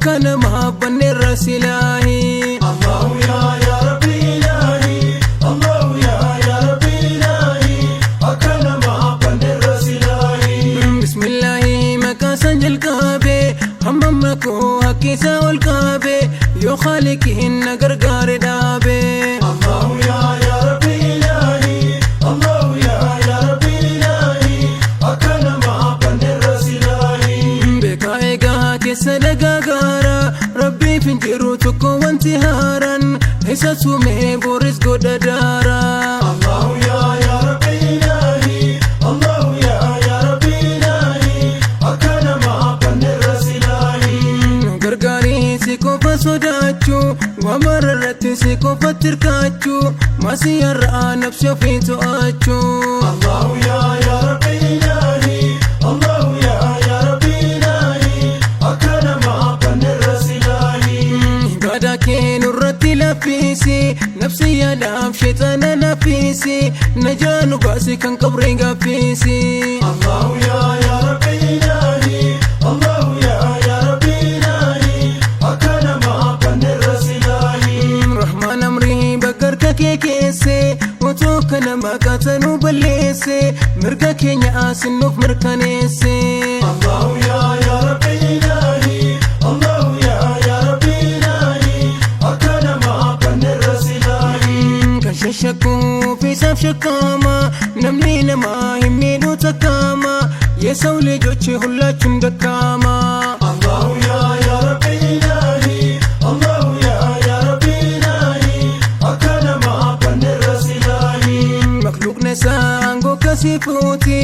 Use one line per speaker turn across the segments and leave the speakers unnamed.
Akka namaa banneerra silaahi.
Allahu ya ya Rabbi ilahi, Allahu ya ya Rabbi ilahi, akka namaa banneerra silaahi.
Bismillaahi, maqaa isaan jalqabe, hamma makoo hakkisaa ol qabe, yoo Khaaliqiin na gargaare dhaabe.
Allahu ya ya Rabbi ilahi, Allahu ya ya Rabbi ilahi, akka namaa banneerra silaahi.
Beekaa eegaa keessa dhagaa gaara, Rabbiif hin jiru tokko wanti haaraan, isa sumee boris godha daara.
Allahu ya ya Rabbi ilahi, Allahu ya ya Rabbi ilahi, akka namaa banneerra silaahi.
Nu gargaarii, si qofa sodaachuu, waa irratti si qofa tirkaachuu, maasiyarraa nafsi ofii to'achuu.
Allahu ya ya Rabbi ilahi, Allahu ya ya Rabbi ilahi, akka namaa banneerra silaahi.
Ibaadaa kee nurratti laffisi, nafsi yaadaaf sheexana naffisi, najaa nu baasi kan qabree gaaffisi.
Allahu ya ya Rabbi ilahi, Allahu ya ya Rabbi ilahi, akka namaa banneerra silaahi.
Rahmaan, amrii bakka kee keesse, otoo kana maqaatanuu balleesse, mirga keenya asinnuuf mirkaneesse.
Allahu ya ya Rabbi ilahi, Allahu ya ya Rabbi ilahi, akka namaa banneerra silaahi.
Kan shashakkuuf isaaf shakkama, namni namaa hin miidhuu takkaama, የሰው ልጆች ሁላችሁም ደካማ።
Allahu ya ya Rabbi ilahi, Allahu ya ya Rabbi ilahi, akka namaa banneerra silaahi.
Makluuqni isaa aangoo kasii fuuti,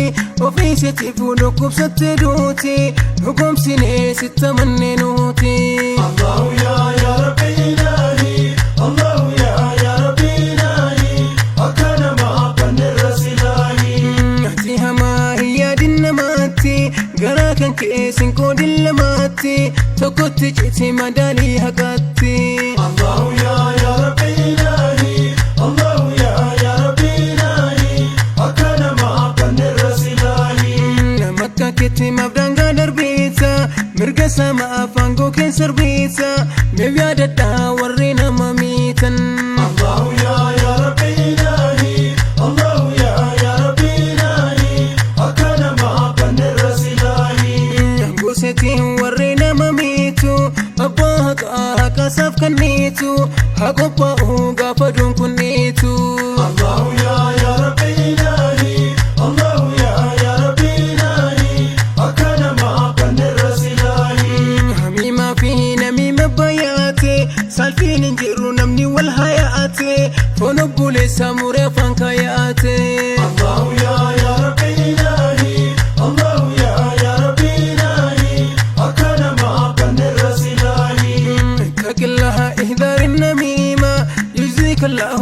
ofiisiitiif dhukkubsatte duuti, dhugoomsinee sitta mannee nuuti.
Allahu ya ya Rabbi ilahi, Allahu ya ya Rabbi ilahi, akka namaa banneerra silaahi.
Ati hamaa hin yaadin namaatti, garaa kan keessin qoodin lamaatti, tokkotti citi madaalii haqatti.
Allahu ya ya Rabbi ilahi, Allahu ya ya Rabbi ilahi, akka namaa banneerra silaahi.
Nama akka keetti mabdaangaa darbiisa, mirga sama afaan goo keessa sarbiisa, meef yaadadhaa warri nama miitan.
Allahu ya ya Rabbi ilahi, Allahu ya ya Rabbi ilahi, akka namaa banneerra silaahi.
Goseetiin warri nama miitu, abbaa haqaa haqasaaf kennitu, haa qophaa'u gaafa duun kunniitu.
Allahu ya ya Rabbi ilahi, Allahu ya ya Rabbi ilahi, akka namaa banneerra silaahi.
Hamiimaa fi namiima bayaate, saalfiin hin jiru, namni wal hayaate, foon obboleessaa muree afaan kaayaate.
Allahu ya ya Rabbi ilahi, Allahu ya ya Rabbi ilahi, akka namaa banneerra silaahi.
اتق الله، احذر النميمة، يجزيك الله.